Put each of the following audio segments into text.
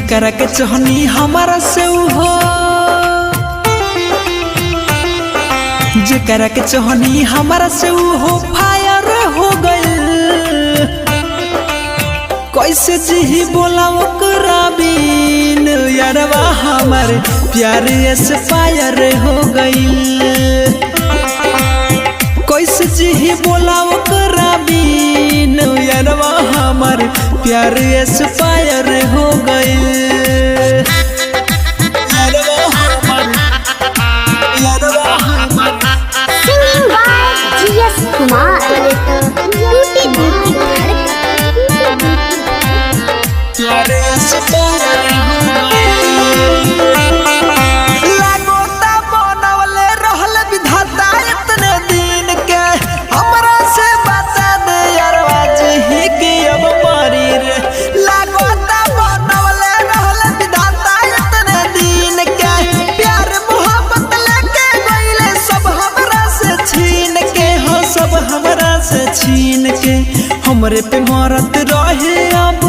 जेकरा के चहनी हमारा से हो, जेकरा के चहनी हमारा से हो फायर हो गइल। कैसे जी बोला ओकरा बिन यारवा हमार प्यार एक्सपायर हो गइल। कैसे जी बोला ओकरा बिन यारवा हमार प्यार एक्सपायर हो गइल। यारवा हमार, यारवा हमार। Singing by GS Kumar. टूटी दिल की धड़कन। प्यार एक्सपायर हो गइल। लागोता बनवले रहल विधाता इतने दिन के, हमरा से बता दे यारवा जी के अब मरी रे। लागोता बनवले रहल विधाता इतने दिन के, प्यार मोहब्बत लेके गइले सब हमरा से छीन के, हो सब हमरा से छीन के। हमरे पे मरत रहे अब,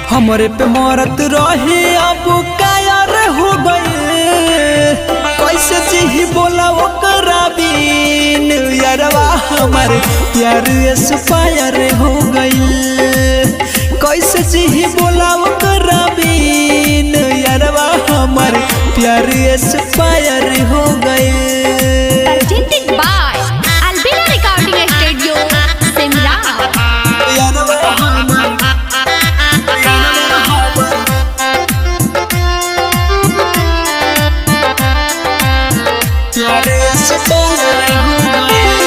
हमरे पे मरत रहे अब कायर हो गए। कैसे जी बोला ओकरा बिन यारवा हमार प्यार एक्सपायर हो गइल। कैसे जी बोला ओकरा बिन यारवा हमार प्यार एक्सपायर हो गइल। Presented by Albina Recording Studio, Simra. यारवा हमार, यारवा हमार। प्यार एक्सपायर हो गइल।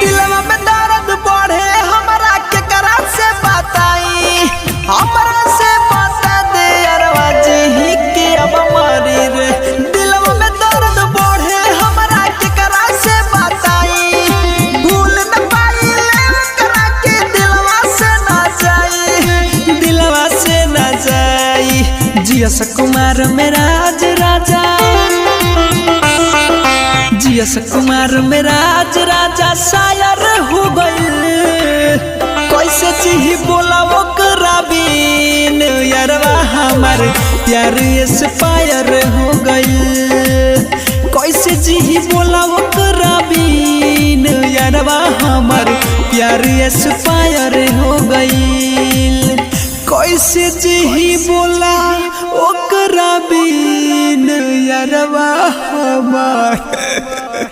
दिलवा में दर्द बढ़े हमरा केकरा से बताई, हमरा से बता दे यारवा जी के अब मरी रे। दिलवा में दर्द बढ़े हमरा केकरा से बताई, भूल न पाइले ओकरा के दिलवा से ना जाई, दिलवा से ना जाई। जियस कुमार मेरा राज राजा, जियस कुमार मेरा राज राजा शायर हो गइल। कैसे जी बोला ओकरा बिन यारवा हमार प्यार एक्सपायर हो गइल। कैसे जी बोला ओकरा बिन यारवा हमार प्यार एक्सपायर हो गइल। कैसे जी बोला ओकरा बिन यारवा हमार।